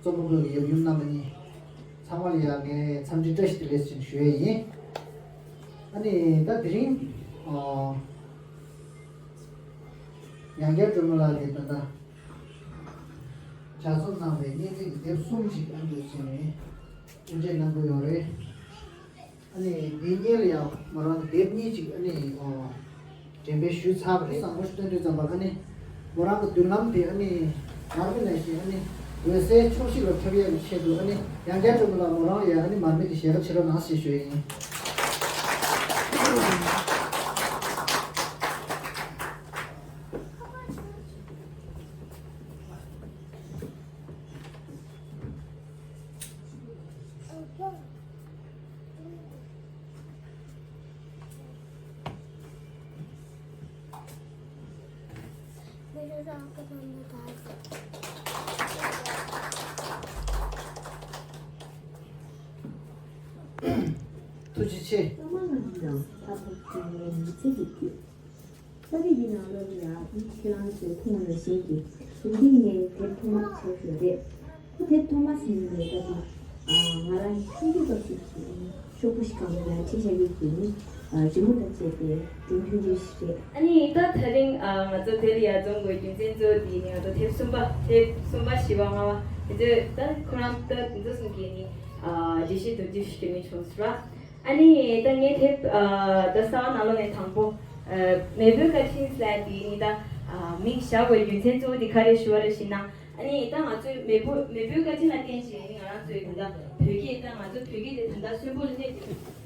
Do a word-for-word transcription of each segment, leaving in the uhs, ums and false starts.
སློབ་གྲྭའི་ཡབ་ཡུམ་རྣམ་པ་གཉིས་ཚང་མ་ལ་ཡང་ངས་འཚམས་འདྲི་བཀྲ་ཤིས་བདེ་ལེགས་ཞེས་ཞུ་ཡས་ཡིན། ཨ་ནི་ད་དེ་རིང་ཨ་ཡང་བསྐྱར་སྒྲོལ་མ་ལགས་ཀྱིས་ད་ལྟ་ལྗགས་རྩོམ་གནང་བའི་སྙན་ཚིག་གི་དེབ་གསུམ་ཅིག་ཨ་ནི་འདུག་ཟེར་ནས་དབུ་འབྱེད་གནང་གི་ཡོད་རེད། ཨ་ནི་འདི་སྔོན་ལ་ཡང་མོ་རང་གི་དེབ་གཉིས་ཅིག་ཨ་ནི་ཨོ་འགྲེམས་སྤེལ་ཞུས་ཚར་བ་རེད། བཟང་པོ་ཞིག་སྟོན་དུས་ཙམ་པ་ཨ་ནི་མོ་རང་གི་མདུན་ལམ་དེ་ཨ་ནི་ངར་པོ་ནས་ཤིང་ཨ་ནི་འོད་གསལ་ཕྱོགས་བཞི་ལ་ཕེབས་ཡག་གི་ཆེད་དུ་ཨ་ནི་ཡང་བསྐྱར་སྒྲོལ་མ་ལགས་མོ་རང་ལ་ཡང་ཨ་ནི་མར་མེ་དེ་ཞལ་ཁ་ཕྱེ་རོགས་གནང་ཞེས་ཞུ་ཡི་ཡིན། ཐུགས་རྗེ་ཆེ། ཚང་མ་ང་ཚོ་དང་ཕ་ཕ་ཚུལ་ངའི་མི་ཚེ་གི་དུས། ས་རིག་གི་ནང་ལོགས་ལ་ཡང་ཁྱེད་རང་ཚོས་མཐོང་བ་ནང་བཞིན་གྱི་གཟུགས་འདི་ངས་དེབ་ཐོག་མ་བྱས་ཡོད་རེད། ཁོ་དེབ་ཐོག་མ་ཟིན་ནས་ད་དུང་ང་རང་ཤེས་རྒྱུ་སྐབས་སུ་ཤོག་བུ་ཞིག་སྒང་ལ་ཡར་བྲིས་བཞག་ཡོད་ཀྱི་ཡིན། རི་མོ་དང་བཅས་ཏེ་སྒྲུང་ཐུང་ཐུང་ཞིག་རེད། ཨ་ནི་ད་དེ་རིང་ང་ཚོ་དེ་ལ་ཡར་འཛོམས་དགོས་རྒྱུ་མཚན་གཙོ་བོ་དེ་ནི་ང་ཚོ་དེབ་གསུམ་པ་དེབ་གསུམ་པ་བཞི་པ་ལྔ་པ་དེ་ཚོས་ད་ཁོ་རང་ད་དེ་ཚོ་གསུམ་གྱིས་ནི་འགྲེལ་བཤད་མདོར་བསྡུས་ཤིག་སྤྲད་མི་བྱུང་ཟེར་བ། ཨ་ནི་ད་ངས་དེབ་ད་གསར་པ་ནང་ལོགས་ནས་དང་པོ་མེས་པོའི་བཀའ་དྲིན་ཟེར་དེ་ནི་ད་མིང་བཞག་དགོས་རྒྱུ་མཚན་གཙོ་བོ་དེ་ག་རེ་ཞུ་བ་རེད་ཞེ་ན། ཨ་ནི་ད་ང་ཚོའི་མེས་པོ་མེས་པོའི་བཀའ་དྲིན་ལ་བརྟེན་བྱས་ནི་ང་རང་ཚོའི་ད་ལྟ་བོད་སྐད་ད་ང་ཚོ་བོད་སྐད་དེ་ད་ལྟ་གསོན་པོ་ལ་གནས་ཏེ།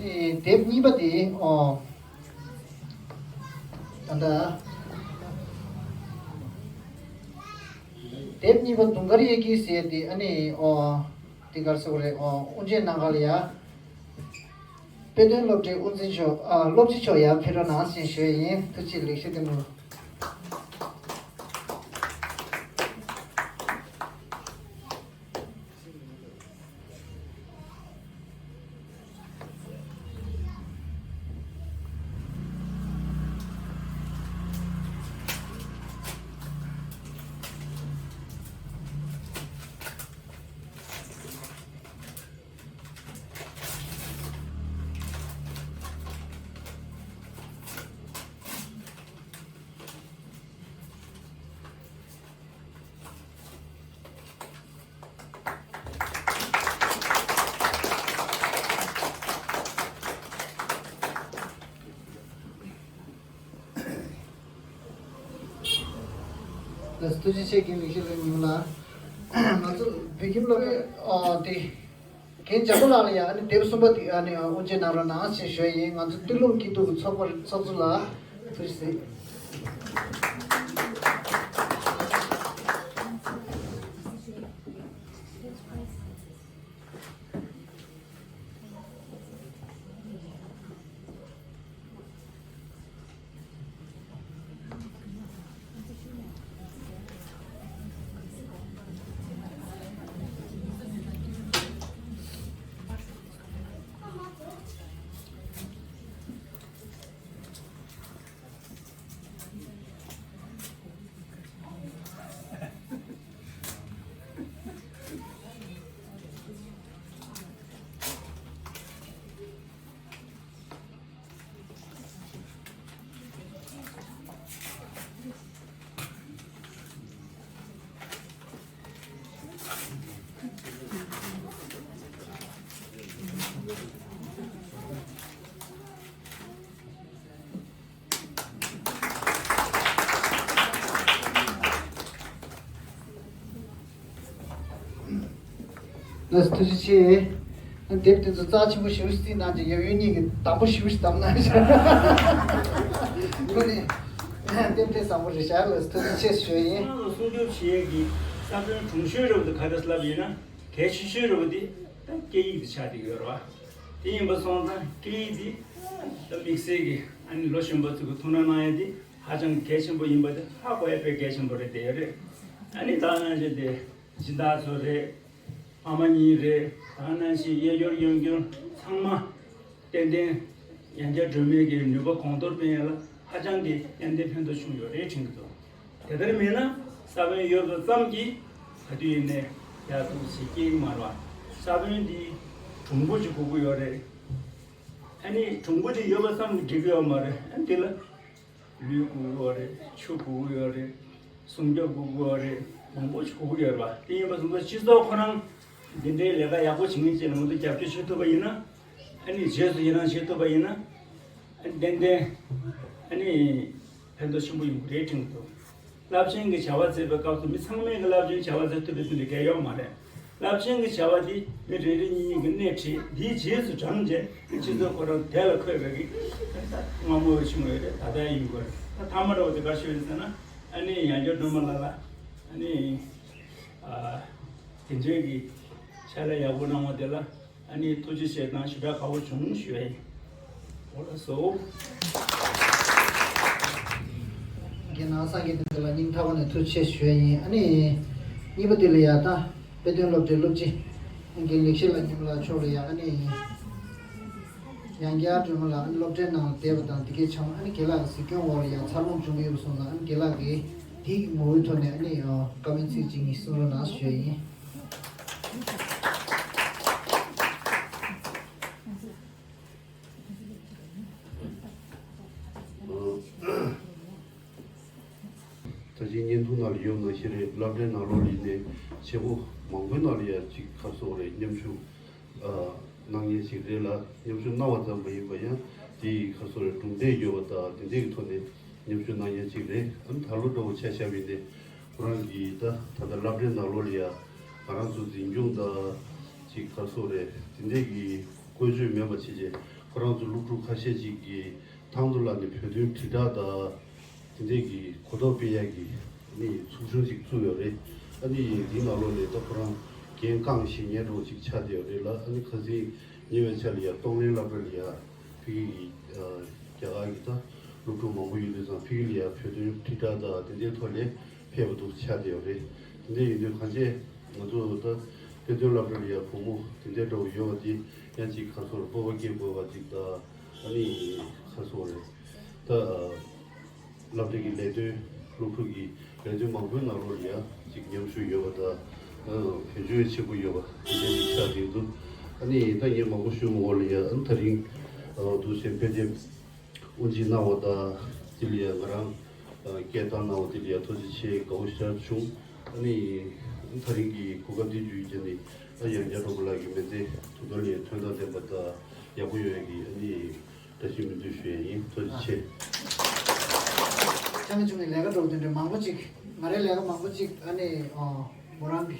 ཨེ། དེབ་གཉིས་པ་དེ་ཨོ། ད་ལྟ་དེབ་གཉིས་པ་དུང་དཀར་གཡས་འཁྱིལ་ཟེར་དེ་ཨ་ནི་ཨོ། དེ་གར་སོགས་རེད་ཨོ། དབུ་འབྱེད་གནང་ག་ལ་ཡ། དཔེ་སྟོན་སློབ་གྲྭའི་དབུ་འཛིན་མཆོག་ཨ། སློབ་སྤྱི་མཆོག་ཡར་ཕེབས་རོགས་གནང་ཞེས་ཞུ་ཡི་ཡིན། ཐུགས་རྗེ་ཆེ། ལེགས་བཤད་ལྡན་པ། ལགས་སོ། ཐུགས་རྗེ་ཆེ། རྒན་ལེགས་བཤད་ལྷུན་གྲུབ་ལགས། ང་ཚོ་བོད་ཁྱིམ་སློབ་གྲྭའི་ཨ་དེ་རྒན་འཇམ་དཔལ་ལགས་ལ་ཡང་ཨ་ནི་དེབ་གསུམ་པ་དེ་ཨ་ནི་དབུ་འབྱེད་གནང་རོགས་གནང་ཞེས་ཞུ་ཡི་ཡིན། ང་ཚོ་ཏི་ལུང་སྐྱིད་སྡུག་གི་ཚོགས་པར་ཚོགས་གཙོ་ལགས། ཐུགས་རྗེ་ཆེ། ལགས་སོ། ཐུགས་རྗེ་ཆེ། དེབ་དེ་ཚོ་རྩ་ཆེན་པོ་ཞེ་པོ་ཞིག་བརྩིས་གནང་རྗེས་ཡབ་ཡུམ་གཉིས་ཀྱིས་དམ་པོ་ཞེ་པོ་ཞིག་བདམས་གནང་ཤག་དངོས་གནས་དེབ་དེ་བཟང་པོ་རེད་ཤག་ལགས་སོ། ཐུགས་རྗེ་ཆེ་ཞུ་ཡ་ཡིན། ཁོ་རང་ལ་སྲུང་སྐྱོབ་བྱེད་ཡས་ཀྱི་ས་བོན་གྲུང་ཤོས་རེད་པ་དེ་ག་རེ་ལབ་ཡིན་ན། གལ་ཆེ་ཤོས་རེད་པ་དེ་ད་སྐད་ཡིག་དེ་ཆགས་བསྡད་ཡོད་རེད་པ། དེ་ཡིན་པ་སོང་ཙང་སྐད་ཡིག་དེ་ད་དམིགས་བསལ་གྱི་ཨ་ནི་ལོ་གཞོན་པ་ཚོ་གི་ཐུགས་སྣང་གནང་ཡས་དེ་ཧ་ཅང་གལ་ཆེན་པོ་ཡིན་པ་དེ་ཧ་གོ་ཡས་དཔེ་གལ་ཆེན་པོ་རེད་བསྡད་ཡོད་རེད། ཨ་ནི་ད་ནང་བཞིན་དེ་སྦྱིན་བདག་ཚོ་རེད། ཕ་མ་གཉིས་རེད། ད་ནང་བཞིན་གཡས་སྐྱོར་གཡོན་སྐྱོར་ཚང་མ་ཏན་ཏན་ཡང་བསྐྱར་སྒྲོལ་མའི་གི་ནུས་པ་གོང་མཐོར་སྤེལ་ཡས་ལ་ཧ་ཅང་གི་ཏན་ཏན་ཕན་ཐོགས་བྱུང་ཡོད་རེད་དྲན་གྱི་འདུག་དེ་ལྟར་མིན་ན་ས་བོན་ཡོད་པ་ཙམ་གྱིས་ག་དུས་ཡིན་ནའི་ཡག་ཐུག་ཞིག་སྐྱེ་གི་མ་རེད་པ། ས་བོན་འདི་གྲུང་པོ་ཅིག་དགོས་ཀྱི་ཡོད་རེད། ཨ་ནི་གྲུང་པོ་དེ་ཡོད་པ་ཙམ་གྱིས་འགྲིག་གི་ཡོད་མ་རེད། ཨ་ནི་དེ་ལ་ལུད་དགོས་ཀྱི་ཡོད་རེད། ཆུ་དགོས་ཀྱི་ཡོད་རེད། སྲུང་སྐྱོབ་དགོས་ཀྱི་ཡོད་རེད། མང་པོ་ཞིག་དགོས་ཀྱི་ཡོད་རེད་པ། དེ་ཡིན་པ་སོང་ཙང་སྤྱི་ཚོགས་ཁོ་རང་འདི་འདྲའི་ལས་ཀ་ཡག་པོ་བྱེད་མཁན་ཅིག་ལ་ང་ཚོ་རྒྱབ་སྐྱོར་བྱེད་ཐུབ་པ་ཡིན་ན། ཨ་ནི་རྗེས་སུ་ཡི་རང་བྱེད་ཐུབ་པ་ཡིན་ན། ཨ་ནི་ཏན་ཏན་ཨ་ནི་ཕན་ཐོགས་ཆེན་པོ་ཡོང་གི་རེད་དྲན་གྱི་འདུག་རླབས་ཆེན་གྱི་བྱ་བ་མཛད་པའི་སྐབས་སུ་མི་ཚང་མས་ཀྱི་རླབས་ཆེན་བྱ་བ་མཛད་ཐུབ་པའི་དོན་དུ་གལ་ཡོད་མ་རེད། རླབས་ཆེན་གྱི་བྱ་བ་འདི་མི་རེ་རེ་གཉིས་གཉིས་ཀྱིས་སྣེ་ཁྲིད། འདིའི་རྗེས་སུ་འབྲངས་རྗེས་སྤྱི་ཚོགས་ཁོ་རང་དེ་ལ་འཁོད་པའི་གི་སྔ་མོ་ཡོད་ཆུང་ཡོད་རེད། ད་ལྟ་ཡིན་དགོས་རེད། ད་མཐའ་མ་འདྲ་བོ་དེ་ག་ཞུ་ཡིན་ཟེར་ན། ཨ་ནི་ཡང་བསྐྱར་སྒྲོལ་མ་ལགས་ལ་ཨ་ནི་ཨ་དེ་འདྲའི་གི་ཕྱག་ལས་ཡག་པོ་གནང་བ་དེ་ལ་ཨ་ནི་ཐུགས་རྗེ་ཆེ་དང་ཞེ་དྲག་དགའ་པོ་བྱུང་ཞུ་ཡ་ཡིན། འོ་ལགས་སོ། རྒན་ནང་སངས་རྒྱས་བསྟན་འཛིན་ལ་སྙིང་ཐག་པ་ནས་ཐུགས་རྗེ་ཆེ་ཞུ་ཡ་ཡིན། ཨ་ནི་གཉིས་པ་དེ་ལ་ཡ་ད་དཔེ་སྟོན་སློབ་གྲྭའི་སློབ་སྤྱི་རྒན་ལེགས་བཤད་ལགས་ཉི་མ་ལགས་མཆོག་ལ་ཡ་ཨ་ནི་ཡང་བསྐྱར་སྒྲོལ་མ་ལགས་ཨ་ནི་སློབ་གྲྭའི་ནང་བསྡད་པ་དང་དེ་གའི་ཆ་ཚང་ཨ་ནི་རྒན་ལགས་ཀྱི་གཟིགས་སྐྱོང་འོག་ལ་ཡ་འཚར་ལོངས་བྱུང་གི་ཡོད་པ་སོང་ཙང་ཨ་ནི་རྒན་ལགས་ཀྱིས་དེའི་ངོ་བོའི་ཐོག་ནས་ཨ་ནི་བཀའ་མོལ་ཚིག་གཅིག་གཉིས་གསུང་རོགས་གནང་ཞུ་ཡ་ཡིན། ད་ཅིག་བརྙན་ཐུང་ནང་ལ་ཡོད་ནང་བཞིན་རེད། སློབ་གྲྭའི་ནང་ལོགས་ལ་ཡིན་ནའི་བྱེད་སྒོ་མང་པོའི་ནང་ལ་ཡང་ཅིག་ག་རེ་ཟེར་དགོས་རེད། མཉམ་ཞུགས་ཨ་གནང་མཁན་ཞིག་རེད་ལ། མཉམ་ཞུགས་གནང་བ་ཙམ་མ་ཡིན་པ་ཡང་དེ་ཡི་ག་རེ་ཟེར་དགོས་རེད། གྲུབ་འབྲས་ཡོད་པ་དང་དེ་འདྲའི་གི་ཐོག་ནས་མཉམ་ཞུགས་གནང་མཁན་ཅིག་རེད། ཨ་ནི་ད་ལོ་འདྲ་བོ་ཆ་བཞག་པ་ཡིན་ནའི་ཁོ་རང་གིས་ད་ད་ལྟ་སློབ་གྲྭའི་ནང་ལོགས་ལ་ཡང་ང་རང་ཚོ་འཛིན་སྐྱོང་དང་ཅིག་ག་རེ་ཟེར་དགོས་རེད། དེ་འདྲའི་གི་བཀོལ་སྤྱོད་མེད་པ་བྱས་རྗེས་ཁོ་རང་ཚོ་སློབ་ཕྲུག་ཁ་ཤས་ཅིག་གིས་ཐང་དུ་ལ་ནས་བོད་དོན་དྲིལ་བསྒྲགས་དང་དེ་འདྲས་ཀྱི་གོ་རྟོགས་སྤེལ་ཡག་གི་ནི་ཚོགས་ཆུང་ཅིག་བཙུགས་ཡོད་རེད། ཨ་ནི་འདིའི་ནང་ལོགས་ནས་ད་ཁོ་རང་འགན་རྐང་བཞེས་མཁན་འདྲ་བོ་ཅིག་ཆགས་བསྡད་ཡོད་རེད་ལ། ཨ་ནི་ཁ་སང་ཉེ་བའི་ཆར་ལ་ཡ་གཏོང་ལེན་སློབ་གྲྭ་ལ་ཡ་ཕ་གི་གི་རྒྱ་གར་གྱི་ད་སློབ་ཕྲུག་མང་པོ་ཡོད་དུས་ཙང་ཕ་གི་ལ་ཡ་བོད་དོན་དྲིལ་བསྒྲགས་དང་དེ་འདྲའི་ཐོག་ལ་ཕེབས་པ་འདུག་ཆགས་བསྡད་ཡོད་རེད། དེ་འདྲ་ཡིན་དུས་གང་ཅི་ང་ཚོ་ད་དཔེ་སྟོན་སློབ་གྲྭ་ལ་ཡ་བུ་མོ་དེ་འདྲའི་འདྲ་བོ་ཡོད་པ་དེ་ཡང་ཅིག་ག་རེ་ཟེར་དགོས་རེད། སྤོབས་པ་སྐྱེ་དགོས་པ་ཅིག་དང་། ཨ་ནི་ག་རེ་ཟེར་དགོས་རེད། ད་སློབ་གྲྭ་གི་ལས་དོན་སློབ་ཕྲུག་གི་ལས་དོན་མང་པོའི་ནང་ལོགས་ལ་ཡ་ཅིག་མཉམ་ཞུགས་ཡོད་པ་དང་། ཨ་བེད་སྤྱོད་ཆེན་པོ་ཡོད་པ་དེ་འདྲ་ཅིག་ཆགས་བསྡད་འདུག་ཨ་ནི་ད་ངས་མང་པོ་ཞུ་མི་དགོས་ལ་ཡ། ཨ་ནི་ད་རིང་ཨ་འདུག་སེ་དཔེ་དེབ་དབུ་འབྱེད་གནང་བ་དང་དེ་ལ་ཡ་ང་རང་ཨ་སྐད་བཏང་གནང་བ་དེ་ལ་ཡ་ཐུགས་རྗེ་ཆེ་དགའ་པོ་ཞེ་དྲག་བྱུང་། ཨ་ནི་ད་རིང་གི་གོ་སྐབས་འདི་བརྒྱུད་བྱས་ནས་ཨ་ཡང་བསྐྱར་སྒྲོལ་མ་ལགས་ཀྱི་མི་ཚེ་དོན་དག་ལ་ཡ་དོན་དང་ལྡན་པ་དང་ཡག་པོ་ཡོང་ཡག་གི་ཨ་ནི་བཀྲ་ཤིས་སྨོན་འདུན་ཞུ་ཡ་ཡིན། ཐུགས་རྗེ་ཆེ། ཨ་ཅང་ཆུང་ནས་ལས་ཀ་འགྲོ་དེ་འདྲ་མང་པོ་ཅིག་ང་རའི་ལས་ཀ་མང་པོ་ཅིག་ཨ་ནི་ཨ་མོ་རང་གི་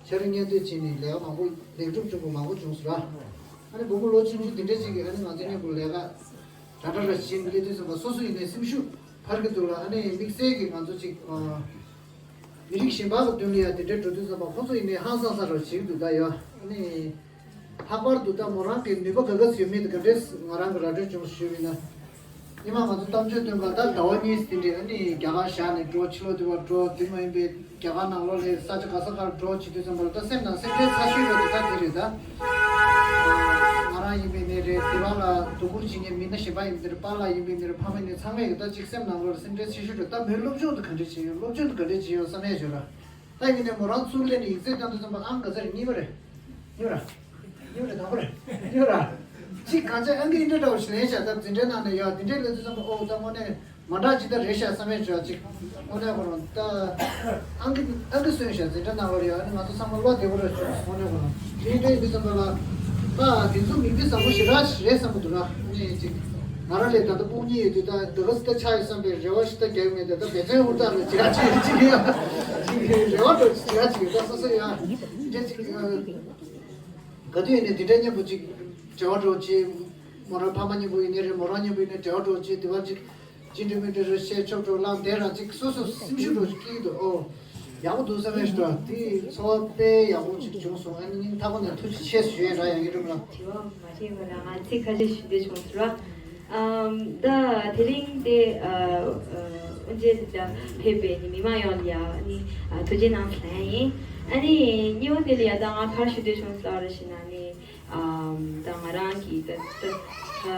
ཕྱག་རིས་མཉམ་འདེགས་བྱས་ནས་ལས་ཀ་མང་པོ་ལེགས་གྲུབ་བྱུང་བ་མང་པོ་བྱུང་སོང་ར། ཨ་ནི་བུ་མོ་ལོ་ཆུང་ཆུང་དེ་འདྲ་ཅིག་གིས་ཨ་ནི་ང་ཚོ་མཉམ་དུ་ལས་ཀ་འདྲ་འདྲ་ར་བྱེད་ནས་སླེབས་དུས་ཙམ་པ་སོ་སོ་ཡིན་ནའི་སེམས་ཤུགས་འཕར་གྱི་འདུག་ལ། ཨ་ནི་དམིགས་བསལ་གྱིས་ང་ཚོ་ཅིག་ཨ་མི་རིགས་གཞན་པ་གི་མདུན་ལ་ཡ་དེ་འདྲའི་འགྲོ་དུས་ཙམ་པ་ཁོ་ཚོ་ཡིན་ནའི་ཧང་སང་ས་ར་བྱེད་ཀྱི་འདུག་ད་ཡ་ཨ་ནི། ལྷག་པར་དུ་ད་མོ་རང་གི་ནུས་པ་ག་ག་ཚོད་ཡོད་མེད་དེ་ག་འདྲས་ང་རང་གི་ར་སྤྲོད་བྱུང་ཞུས་པ་ཡིན་ན། ཉི་མ་ང་ཚོ་གཏམ་བརྗོད་སྟོན་ག་ད་ཟླ་བ་གཉིས་དེ་འདྲས་ཨ་ནི་རྒྱ་གར་བཞག་ནས་འགྲོ། ཕྱི་ལོགས་དེ་བར་འགྲོ། དེ་མ་ཡིན་པའི་རྒྱ་གར་ནང་ལོགས་ལ་ས་ཆ་ག་ས་གར་འགྲོ་བྱེད་དུས་ཙམ་པ་ལ་ད་སེམས་ནང་སེམས་ཁྲལ་ཚ་ཤོས་རེད་འདུག་ད་དེ་རེད་ད། ང་རང་ཡིན་པའི་ནས་རེད། དེ་བ་ལ་དོ་ཁུར་བྱེད་མཁན་མི་སྣ་གཞན་པ་ཡིན་པའི་ནས་རེད། པཱ་ལགས་ཡིན་པའི་ནས་རེད། ཕ་མ་ནས་ཚང་མས་གི་ད་ཅིག་སེམས་ནང་ལོགས་ལ་སེམས་ཁྲལ་ཆེ་ཤོས་རེད། ད་མོའི་སློབ་སྦྱོང་དེ་ག་འདྲས་བྱེད་ཡོད། སློབ་སྦྱོང་དེ་ག་འདྲས་བྱེད་ཡོད་བསམ་ཡས་བྱོས་ར། ད་ཡིན་ནའི་མོ་རང་ཚུར་སླེབས་ནས་ཡིག་ཚད་བཏང་དུས་ཙམ་པ་ཨང་ག་ཚོད་རེད། གཉིས་པ་རེད། གཉིས་པ་རེད། གཉིས་པ་རེད། དང་པོ་རེད། གཉིས་པ་རེད། གཅིག་གང་ཆ་ཨང་ཀི་འདི་འདྲ་འདྲ་བོ་ཞིག་ལེན་བྱ། ད་འཛིན་གྲྭའི་ནང་ནས་ཡ་འདི་འདྲའི་སླེབས་དུས་ཙམ་པ་ཨོ་ད་དངོས་གནས་མ་འདྲ་ཅིག་ད་རེད་ཤག་བསམ་ཡས་བྱ་ཅིག་དངོས་གནས་ཁོ་རང་ད་ཨང་ཀི་ཨང་ཀི་སོན་ཤག་འཛིན་གྲྭ་ནང་བར་ཡ་ཨ་ནི་ང་ཚོ་ཚང་མ་བློ་བདེ་པོ་རེད་བྱུང་། དངོས་གནས་ཁོ་རང་དེ་འདྲའི་འདི་ཙམ་པ་ལ་ད་དེ་ཚོ་མིག་དཔེ་བཟང་པོ་ཞེ་དྲག་རེད་བསམ་གི་འདུག་ར། ཨ་ནི་ཅིག་ང་རང་ལས་ད་ལྟ་སྤུན་གཉིས་ཡོད་དུས་ད་འདི་ག་སི་ད་ཆགས་ཡོད་བསམ་པའི་རེ་བ་ཞིག་ད་རྒྱག་མེད། ད་ད་བེ་ཚན་ཧུར་ཐག་རེད་ཅིག་ཨ་ཅིག་ཅིག་ཡ་ཅིག་རེ་བ་འགྲོ་ཅིག་ཨ་ཅིག་ད་སོ་སོ་ཡ་འདྲ་ཅིག་ད་དུང་ཡིན་ནའི་འདི་འདྲའི་མཉམ་པོ་ཅིག་འབྲེལ་བ་འགྲོ་ཅིག་མོ་རང་ཕ་མ་མཉམ་པོ་ཡིན་ནའི་རེད། མོ་རང་མཉམ་པོ་ཡིན་ནའི་འབྲེལ་བ་འགྲོ་ཅིག་དེ་བ་ཅིག་ཅི་འདྲ་མི་འདྲ་རེ་བཤད་ཆོག་འགྲོ་ལངས་བསྡད་ར་ཅིག་སོ་སོ་སེམས་ཤུགས་འགྲོ་ཅིག་སྐྱིད་འདུག་ཨོ། ཡག་པོ་འདུག་བསམ་ཡས་ཞུ་དྲ་དེ་ཚོར་བ་དཔེ་ཡག་པོ་ཅིག་བྱུང་སོང་། ཨ་ནི་སྙིང་ཐག་པ་ནས་ཐུགས་རྗེ་ཆེ་ཞུ་ཡས་ར་ཡང་ཡིན་རུང་ལ། དྲི་བ་མ་དྲིས་པ་ལ་ང་ཚིག་ཁ་ཤས་ཞུ་འདོད་བྱུང་ཟེར་བ། ཨམ། ད་དེ་རིང་དེ་ཨ་ཨ་དབུ་འབྱེད་ལ་ཕེབས་པའི་ནི་མི་མང་ཡོངས་ལ་ཡ་ནི་ཨ་ཐུགས་རྗེ་གནང་ཟེར་ལན་ཡིན། ཨ་ནི་གཉིས་པ་དེ་ལ་ཡ་ད་ང་ག་རེ་ཞུ་འདོད་བྱུང་ཟེར་བ་རེད་ཞེ་ན་ནི་ཨམ། ད་ང་རང་གི་ད་ད་ཨ་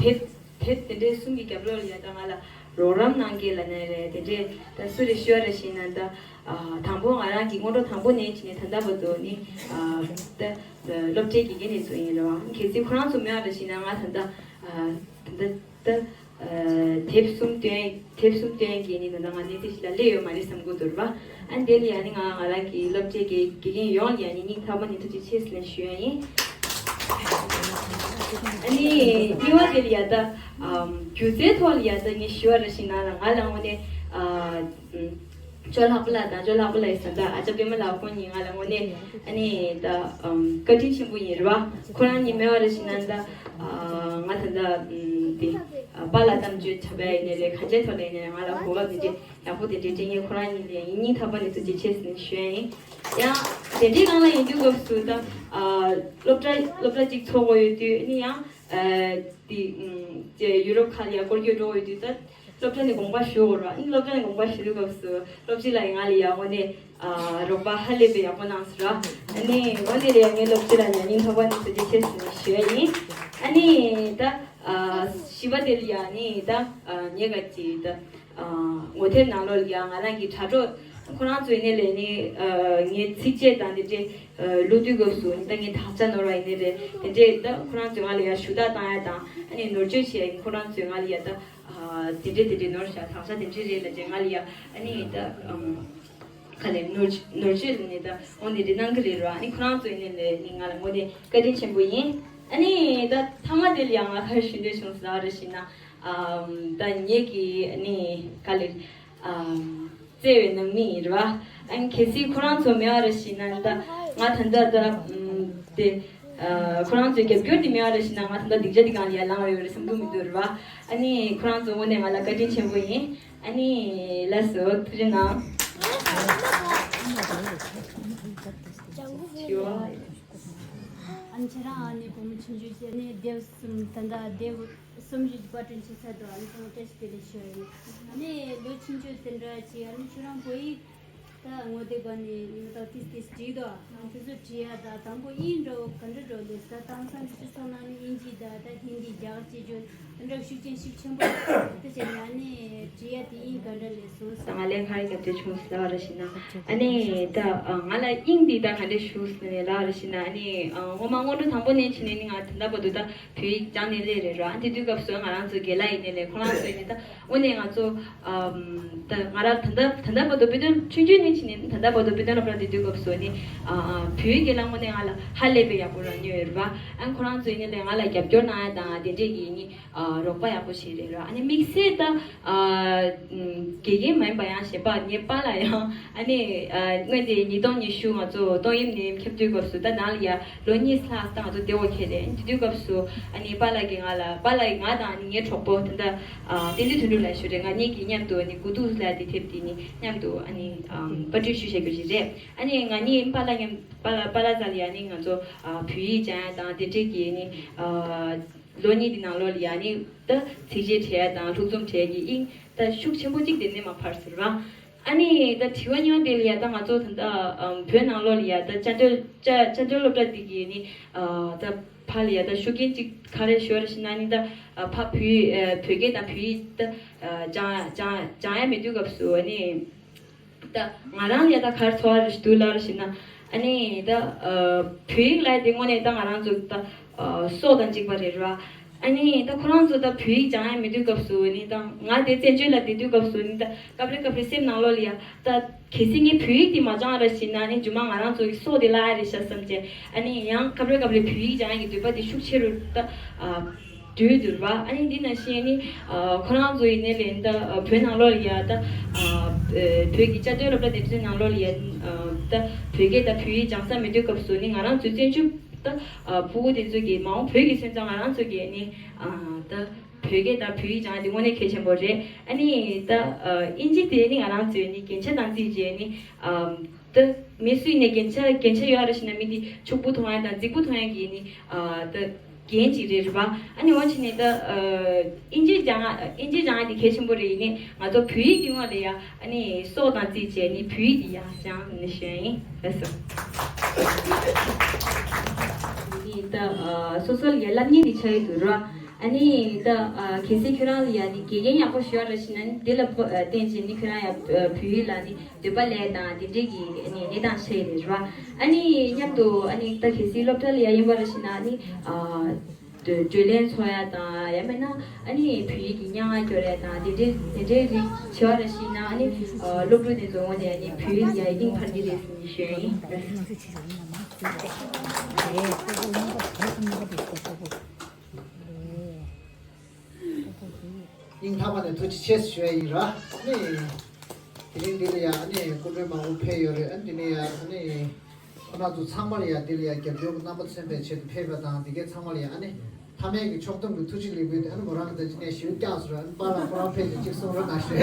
དེབ་དེབ་དེ་འདྲའི་གསུམ་གྱི་རྒྱབ་ལོགས་ལ་ཡ་ད་ང་ལ་རོགས་རམ་གནང་མཁན་ལབ་ན་རེད། དེ་འདྲས་ད་སུ་རེད་ཞུ་བ་རེད་ཞེ་ན་ད་ཨ་དང་པོ་ང་རང་གི་སྔོན་འགྲོ་དང་པོ་ནས་བྱས་ནས་ད་ལྟ་བར་དུ་ནི་ཨ་ད་ད་སློབ་གྲྭའི་དགེ་རྒན་ནས་བཟུང་ཡིན་རེད་བ། གལ་སྲིད་ཁོ་རང་ཚོ་མེད་པ་རེད་ཞེ་ན་ང་ད་ལྟ་ཨ་ད་ལྟ་ད་ཨ་དེབ་གསུམ་སྟོན་དེབ་གསུམ་སྟོན་གྱི་ནི་ད་ལྟ་ང་གནས་ཚུལ་ཞིག་ལ་སླེབས་ཡོད་མ་རེད་བསམ་གྱི་འདུག་རེད་བ། ཨ་ནི་དེ་ལ་ཡ་ནི་ང་ང་རང་གི་སློབ་གྲྭའི་དགེ་དགེ་རྒན་ཡོངས་ལ་ཡ་ནི་སྙིང་ཐག་པ་ནས་ཐུགས་རྗེ་ཆེ་ཟེར་ནས་ཞུ་ཡ་ཡིན། ཨ་ནི་གཉིས་པ་དེ་ལ་ཡ་ད་ཨམ་སྒྱུ་རྩལ་ཐོག་ལ་ཡ་ད་ངས་ཞུ་བ་རེད་ཞེ་ན་ལ་ང་ལ་དངོས་གནས་ཨ་ཨམ་ཅོ་ལྷག་པ་ལགས་དང་ཅོ་ལྷག་པ་ལགས་ཡིན་ས་ད་ཨ་ཅག་པད་མ་ལགས་ཁོང་གཉིས་ང་ལ་དངོས་གནས་ཨ་ནི་ད་ཨམ་བཀའ་དྲིན་ཆེན་པོ་ཡིན་རེད་བ། ཁོ་རང་གཉིས་མེད་པ་རེད་ཞེ་ན་ད་ཨ་ང་ད་ད་ཨམ་དེ་ཨ་པཱ་ལགས་གཏམ་བརྗོད་བྱ་བ་ཡིན་ནའི་རེད། གང་ཅིའི་ཐོག་ལ་ཡིན་ནའི་རེད། ང་ལ་གོ་སྐབས་དེ་འདྲས་ཡག་པོ་དེ་འདྲའི་སྤྲད་མཁན་ཁོ་རང་གཉིས་ལ་ཡིན་སྙིང་ཐག་པ་ནས་ཐུགས་རྗེ་ཆེ་ཟེར་ནས་ཞུ་ཡ་ཡིན། ཡང་དེ་འདྲའི་སྒང་ལ་ཡིན་དུས་སྐབས་སུ་ད་ཨ་སློབ་གྲྭ་སློབ་གྲྭ་གཅིག་འཚོགས་དགོས་ཡོད་དུས་ཨ་ནི་ཡང་ཨ་དེ་ཨམ་ཅེ་ཡུ་རོབ་ཁག་ལ་ཡང་སྐོར་སྐྱོད་འགྲོ་དགོས་ཡོད་དུས་ད་སློབ་གྲྭ་ནས་དགོངས་པ་ཞུ་དགོས་རེད་བ། ཨ་ནི་སློབ་གྲྭ་ནས་དགོངས་པ་ཞུ་དུས་སྐབས་སུ་སློབ་སྤྱི་ལགས་ཀྱིས་ང་ལ་ཡང་དངོས་གནས་ཨ་རོགས་པ་ཧ་ལས་པའི་ཡག་པོ་གནང་སོང་ར། ཨ་ནི་འོ་དེ་ལ་ཡང་ངས་སློབ་སྤྱི་ལགས་ཡང་སྙིང་ཐག་པ་ནས་ཐུགས་རྗེ་ཆེ་ཟེར་ནས་ཞུ་ཡ་ཡིན། ཨ་ནི་ད་ཨ་བཞི་པ་དེ་ལ་ཡང་ནི་ད་ཨ་ངས་ག་ཅི་ད། ཨ་ངོ་དེབ་ནང་ལོགས་ལ་ཡང་ང་རང་གི་དྲ་གྲོགས་ཁོ་རང་ཚོའི་ནས་ལས་ནི་ཨ་ངའི་ཚིགས་བཅད་དང་དེ་འདྲའི་ཨ་ཀློག་དུས་སྐབས་སུ་ད་ངས་དག་ཆ་ནོར་བ་ཡིན་ནའི་རེད། དེ་འདྲའི་ད་ཁོ་རང་ཚོས་ང་ལ་ཡང་ཞུ་དག་བཏང་ཡ་དང་ཨ་ནི་ནོར་བཅོས་བྱས་ཡིན་ཁོ་རང་ཚོས་ང་ལ་ཡ་ད་ཨ་དེ་འདྲའི་དེ་འདྲའི་ནོར་བཞག་དག་ཆ་དེ་འདྲའི་རེད་ལབ་བྱས་ང་ལ་ཡ་ཨ་ནི་ད་ཨམ། ག་ལེ་ནོར་ནོར་བཅོས་ལ་ནི་ད་འོ་འདི་འདྲའི་གནང་གི་རེད་ར། ཨ་ནི་ཁོ་རང་ཚོའི་ནས་ལས་ནི་ང་ལ་དངོས་གནས་བཀའ་དྲིན་ཆེན་པོ་ཡིན། ཨ་ནི་ད་ཐ་མ་དེ་ལ་ཡང་ང་ག་རེ་ཞུ་འདོད་བྱུང་ཟེར་བ་རེད་ཞེ་ན་ཨམ་ད་ངེད་ཀྱི་ནི་ག་ལེ་ཨམ་བརྩེ་བའི་ནང་མི་ཡིན་རེད་བ། ཨ་ནི་གལ་སྲིད་ཁོ་རང་ཚོ་མེད་པ་རེད་ཞེ་ན་ད་ང་ད་ལྟ་ད་ཨམ་དེ་ཨ་ཁོ་རང་ཚོའི་རྒྱབ་སྐྱོར་དེ་མེད་པ་རེད་ཞེ་ན་ང་ད་ལྟ་སྡིངས་ཆ་འདི་སྒང་ལ་ཡར་ལངས་ཡོད་རེད་བསམ་གྱི་མི་འདུག་རེད་བ། ཨ་ནི་ཁོ་རང་ཚོ་དངོས་གནས་ང་ལ་བཀའ་དྲིན་ཆེན་པོ་ཡིན། ཨ་ནི་ལགས་སོ་ཐུགས་རྗེ་གནང་། དྲི་བ། ཨ་ནི་ཁྱེད་རང་ཨ་ནི་བུ་མོ་ཆུང་ཆུང་བྱས་ནས་དེབ་གསུམ་ད་ལྟ་དེབ་གསུམ་བཞི་པར་སྐྲུན་བྱེད་ཚར་འདུག་ཨ་ནི་ཚང་མ་བཀྲ་ཤིས་བདེ་ལེགས་ཞུ་ཡ་ཡིན། ཨ་ནི་ལོ་ཆུང་ཆུང་དེ་འདྲ་ཅིག་ཨ་ནི་ཁྱོད་རང་བོད་ཡིག་ད་ངོ་དེབ་སྒང་ནས་ཉི་མ་དང་ཏིས་ཏིས་བྲིས་འདུག་ཨ་ནི་དེ་ཚོ་བྲིས་ཡ་ད་དང་པོ་དབྱིན་འགྲོ་ག་འདྲ་འགྲོ་ལེ་ད་དེང་སང་དུས་ཚོད་སོང་ན་ནི་དབྱིན་ཇི་ད་ད་ཧིན་དི་རྒྱ་གར་སྤྱི་སྤྱོད་དེ་འདྲ་ཤུགས་རྐྱེན་ཤུགས་ཆེན་པོ་དེ་བྱས་ནས་ཨ་ནི་བྲིས་ཡ་དེ་དབྱིན་ག་འདྲ་ལས་སོང་ས། ང་ལན་ག་རེ་རྒྱབ་དེ་བྱུང་ཟེར་བ་རེད་ཞེ་ན། ཨ་ནི་ད་ང་ལ་དབྱིན་འདི་ད་ག་འདྲ་ཞུ་ཟེར་ནས་ལབ་རེད་ཞེ་ན། ཨ་ནི་སྔོན་མ་སྔོན་འགྲོ་དང་པོ་ནས་བྱས་ནས་ནི་ང་ད་ལྟ་བར་དུ་ད་བོད་ཡིག་སྦྱངས་ནས་སླེབས་རེད་ར། དེ་དུས་སྐབས་སུ་ང་རང་ཚོ་རྒན་ལགས་ཡིན་ནའི་ལས་ཁོ་རང་ཚོ་ཡིན་ནའི་ད་དངོས་གནས་ང་ཚོ་ཨམ་ད་ང་རང་ད་ལྟ་ད་ལྟ་བར་དུ་དཔེ་སྟོན་ཆུང་ཆུང་ནས་བྱས་ནས་ད་ལྟ་བར་དུ་དཔེ་སྟོན་སློབ་གྲྭ་དེ་དུས་སྐབས་སུ་ནི་ཨ་ཨ་བོད་ཡིག་སྒང་ལ་དངོས་གནས་ང་ལ་ཧ་ལས་པའི་ཡག་པོ་རང་ཉོས་ཡོད་རེད་པ། ཨ་ཁོ་རང་ཚོ་ཡིན་ནའི་ལས་ང་ལ་རྒྱབ་སྐྱོར་གནང་ཡ་དང་དེ་འདྲས་ཀྱི་ནི་ཨ་རོགས་པ་ཡག་པོ་བྱས་རེད་ར། ཨ་ནི་དམིགས་བསལ་ད་ཨ་ཨམ་དགེ་རྒན་མ་ཡིན་པ་ཡང་གཞན་པ་ངའི་པཱ་ལགས་ཡང་ཨ་ནི་ཨ་སྔོན་དེ་ཉིས་སྟོང་ཉི་ཤུ་ང་ཚོ་ཏོག་དབྱིབས་ནད་ཡམས་ཁྱབ་དུས་སྐབས་སུ་ད་ནང་ལ་ཡ་ལོ་གཉིས་ལྷག་ཙམ་ང་ཚོ་བསྡད་དགོས་ཁེལ་རེད། དེ་དུས་སྐབས་སུ་ཨ་ནི་པཱ་ལགས་ཀྱིས་ང་ལ་པཱ་ལགས་ང་དང་ཨ་ནི་ངའི་གྲོགས་པོ་ད་ལྟ་ཨ་བསྟན་འཛིན་དོན་གྲུབ་ལགས་ཞུ་རེད། ང་གཉིས་ཀྱིས་མཉམ་དུ་ཨ་ནི་དགུ་ཐུག་ལ་དེ་དེབ་དེ་ནི་མཉམ་དུ་ཨ་ནི་ཨམ་པར་སྐྲུན་ཞུས་བཞག་རྒྱུ་ཞིག་རེད། ཨ་ནི་ང་གཉིས་པཱ་ལགས་མཉམ་པཱ་ལགས་པཱ་ལགས་རྩ་ལ་ཡ་ནི་ང་ཚོ་ཨ་བོད་ཡིག་སྦྱང་ཡ་དང་དེ་འདྲས་ཀྱི་ནི་ཨ་ལོ་གཉིས་དེ་ནང་ལོགས་ལ་ཡ་ནི་ད་ཚིགས་བཅད་བྲིས་ཡ་དང་ལྷུག་རྩོམ་བྲིས་ཡ་གི་དབྱིངས་ད་ཤུགས་ཆེན་པོ་གཅིག་དེ་ནས་མར་འཕར་སོང་ར། ཨ་ནི་ད་དྲི་བ་གཉིས་པ་དེ་ལ་ཡ་ད་ང་ཚོ་ད་ལྟ་ཨམ་བོད་ནང་ལོགས་ལ་ཡ་ད་བཅའ་སྡོད་བཅའ་བཅའ་སྡོད་སློབ་གྲྭ་འདི་གི་ནི་ཨ་ད་ཕར་ལ་ཡ་ད་ཤུགས་རྐྱེན་གཅིག་ག་རེ་ཞུ་བ་རེད་ཞེ་ན་ནི་ད་ཨ་ཕར་བོད་ཨ་བོད་སྐད་དང་བོད་ཡིག་ད་ཨ་སྦྱང་སྦྱང་སྦྱང་ཡ་མེད་དུས་སྐབས་སུ་ཨ་ནི། ད་ང་རང་ལ་ད་ག་རེ་ཚོར་བ་རེ་ཞིག་འདུག་ལབ་རེ་ཞིག་ན། ཨ་ནི་ད་ཨ་བོད་ཡིག་ལབ་དེ་དངོས་གནས་ད་ང་རང་ཚོ་ད་ཨ་སྲོག་དང་གཅིག་པ་རེད་ར། ཨ་ནི་ད་ཁོ་རང་ཚོ་ད་བོད་ཡིག་སྦྱང་ཡ་མེད་དུས་སྐབས་སུ་ནི་ད་ང་དེ་བཙན་བྱོལ་ལ་བསྡད་དུས་སྐབས་སུ་ནི་ད་སྐབས་རེ་སྐབས་རེ་སེམས་ནང་ལོགས་ལ་ཡ་ད་གལ་སྲིད་ངས་བོད་ཡིག་དེ་མ་སྦྱང་ར་ཞིག་ན་ནི་རྗེས་མ་ང་རང་ཚོ་གི་སྲོག་དེ་བརླག་ཡ་རེད་ཤག་བསམ་བྱས། ཨ་ནི་ཡང་སྐབས་རེ་སྐབས་རེ་བོད་ཡིག་སྦྱང་ཡ་གི་འདོད་པ་དེ་ཤུགས་ཆེ་རུ་ད་ཨ། དུས་འདུལ་བ། ཨ་ནི་འདི་ནང་བཞིན་ནི་ཨ་ཁོ་རང་ཚོ་ཡིན་ནའི་ལས་ད་ཨ་བོད་ནང་ལོགས་ལ་ཡ་ད་ཨ་བོད་ཀྱི་བཅའ་སྡོད་སློབ་གྲྭ་དེ་ཚོའི་ནང་ལོགས་ལ་ཡ་ཨ་ད་བོད་སྐད་དང་བོད་ཡིག་སྦྱང་ས་མེད་དུས་སྐབས་སུ་ནི་ང་རང་ཚོའི་བཙན་བྱོལ་ ད་ཕྲུ་གུ་དེ་ཚོ་གི་མ་འོངས་བོད་ཀྱི་སོན་རྩ་ང་རང་ཚོ་གི་ནི་ད་བོད་སྐད་དང་བོད་ཡིག་སྦྱང་ཡ་དེ་དངོས་གནས་གལ་ཆེན་པོ་རེད། ཨ་ནི་ད་ཨིན་ཇི་དེ་ནི་ང་རང་ཚོའི་ནི་རྒྱན་ཆ་དང་རྩིས་བྱས་ནི་ད་མི་སུ་ཡིན་ནས་རྒྱན་ཆ་རྒྱན་ཆ་ཡོད་རེད་ཞེ་ན་མི་དེ་ཕྱུག་པོ་མཐོང་ཡ་དང་རྫིག་པོ་མཐོང་ཡ་གི་ནི་ད་རྒྱན་ཅིག་རེད་རེད་པ། ཨ་ནི་འོ་ཕྱིན་ནས་ད་ཨིན་ཇི་སྦྱང་ཨིན་ཇི་སྦྱང་ཡ་དེ་གལ་ཆེན་པོ་རེད། ཡིན་ནས་ང་ཚོ་བོད་ཡིག་དེ་ངོ་ལ་ཡ་ཨ་ནི་སྲོག་དང་རྩིས་བྱས་ནི་བོད་ཡིག་དེ་ཡ་སྦྱང་ནི་ཞུ་ཡ་ཡིན། ལགས་སོ། ནི་ད་སོ་སོ་ལ་ཡ་སློབ་གཉེར་དེ་ཆགས་ཡོད་འདུག་ར། ཨ་ནི་ད་གལ་སྲིད་ཁྱོད་རང་ལ་ཡ་ནི་དགེ་རྒན་ཡག་པོ་ཞུ་བ་ར་ཞིག་ན་ནི་དེ་ལ་བརྟེན་བྱས་ནི་ཁྱོད་རང་ཡ་བོད་ཡིག་ལ་ནི་འདོད་པ་སླེབས་དང་དེ་འདྲས་ཀྱི་ནི་གནས་སྟངས་ཆགས་ཡོད་རེད་ར། ཨ་ནི་མཉམ་དུ་ཨ་ནི་ད་གལ་སྲིད་སློབ་གྲྭ་ལ་ཡ་ཡིན་པ་ར་ཞིག་ན་ནི་བགྲོ་གླེང་ཚོགས་ཡ་དང་ཡང་མིན་ན་ཨ་ནི་བོད་ཡིག་གི་སྙན་ངག་སྐྱོར་ཡ་དང་དེ་འདྲས་དེ་འདྲས་རིགས་བྱེད་བ་ར་ཞིག་ན་ཨ་ནི་སློབ་ཕྲུག་དེ་ཚོ་ངོ་ནས་ཨ་ནི་བོད་ཡིག་ལ་ཡ་ཡིད་འཕར་གྱི་རེད་ཟེར་ནས་ཞུ་ཡ་ཡིན། སྙིང་ཐག་པ་ནས་ཐུགས་རྗེ་ཆེ་ཞུ་ཡ་ཡིན་ར། ནི། དེ་རིང་འདི་ལ་ཡ་ནི་སྐུ་མགྲོན་མང་པོ་ཕེབས་ཡོད་རེད། ཨ་ནི་འདི་ནས་ཡ་ནི་ཁོ་རང་ཚོ་ཚང་མ་ལ་ཡ་འདི་ལ་ཡ་རྒྱབ་སྐྱོར་གྱི་རྣམ་པ་མཚོན་པའི་ཆེད་དུ་ཕེབས་པ་དང་འདི་གའི་ཚང་མ་ལ་ཡ་ཨ་ནི་ཕ་མའི་གི་ཕྱོགས་བསྡོམས་ཀྱི་ཐུགས་རྗེ་ལེགས་འབུལ་དེ་ཨ་ནི་མོ་རང་གི་ད་ཅི་ནས་ཞུ་རྒྱག་སོ་ར། ཨ་ནི་པཱ་ལགས་ཁོ་རང་ཕེབས་ཏེ་གཅིག་གསུང་རོགས་གནང་ཞུ།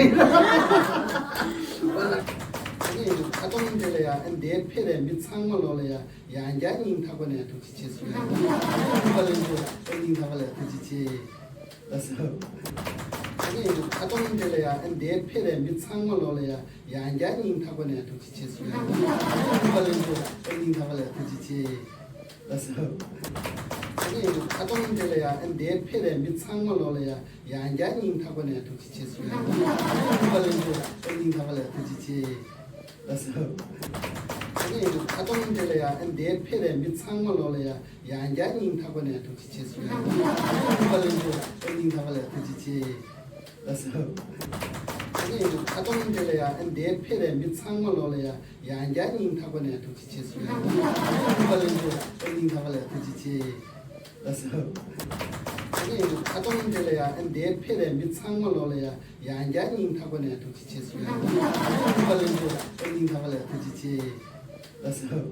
ཨ་ནི་ཁ་སྟོང་འདི་ལ་ཡ་ཨ་ནི་འདིར་ཕེབས་པའི་མི་ཚང་མ་ལོ་ལ་ཡ། ཡང་བསྐྱར་སྙིང་ཐག་པ་ནས་ཐུགས་རྗེ་ཆེ་ཞུ་ཡ་ཡིན། ཨ་ནི་ཁ་སྟོང་འདི་ལ་ཡ་ཨ་འདིར་ཕེབས་པའི་མི་ཚང་མ་ལོ་ལ་ཡ་ཡང་བསྐྱར་སྙིང་ཐག་པ་ནས་ཐུགས་རྗེ་ཆེ་ཞུ་ཡ་ཡིན། ཨ་ནི་ཁ་སྟོང་འདི་ལ་ཡ་ཨ་འདིར་ཕེབས་པའི་མི་ཚང་མ་ལོ་ལ་ཡ་ཡང་བསྐྱར་སྙིང་ཐག་པ་ནས་ཐུགས་རྗེ་ཆེ་ཞུ་ཡ་ཡིན། ཨ་ནི་ཁ་སྟོང་འདི་ལ་ཡ་ཨ་འདིར་ཕེབས་པའི་མི་ཚང་མ་ལོ་ལ་ཡ། ཡང་བསྐྱར་སྙིང་ཐག་པ་ནས་ཐུགས་རྗེ་ཆེ་ཞུ་ཡ་ཡིན། ཨ་ནི་ཁ་སྟོང་འདི་ལ་ཡ་ཨ་འདིར་ཕེབས་པའི་མི་ཚང་མ་ལོ་ལ་ཡ་ཡང་བསྐྱར་སྙིང་ཐག་པ་ནས་ཐུགས་རྗེ་ཆེ་ཞུ་ཡ་ཡིན། ཨ་ནི་ཁ་སྟོང་འདི་ལ་ཡ་ཨ་འདིར་ཕེབས་པའི་མི་ཚང་མ་ལོ་ལ་ཡ་ཡང་བསྐྱར་སྙིང་ཐག་པ་ནས་ཐུགས་རྗེ་ཆེ་ཞུ་ཡ་ཡིན། ཨ་ནི་ཁ་སྟོང་འདི་ལ་ཡ་ཨ་འདིར་ཕེབས་པའི་མི་ཚང་མ་ལོ་ལ་ཡ་ཡང་བསྐྱར་སྙིང་ཐག་པ་ནས་ཐུགས་རྗེ་ཆེ། ལགས་སོ།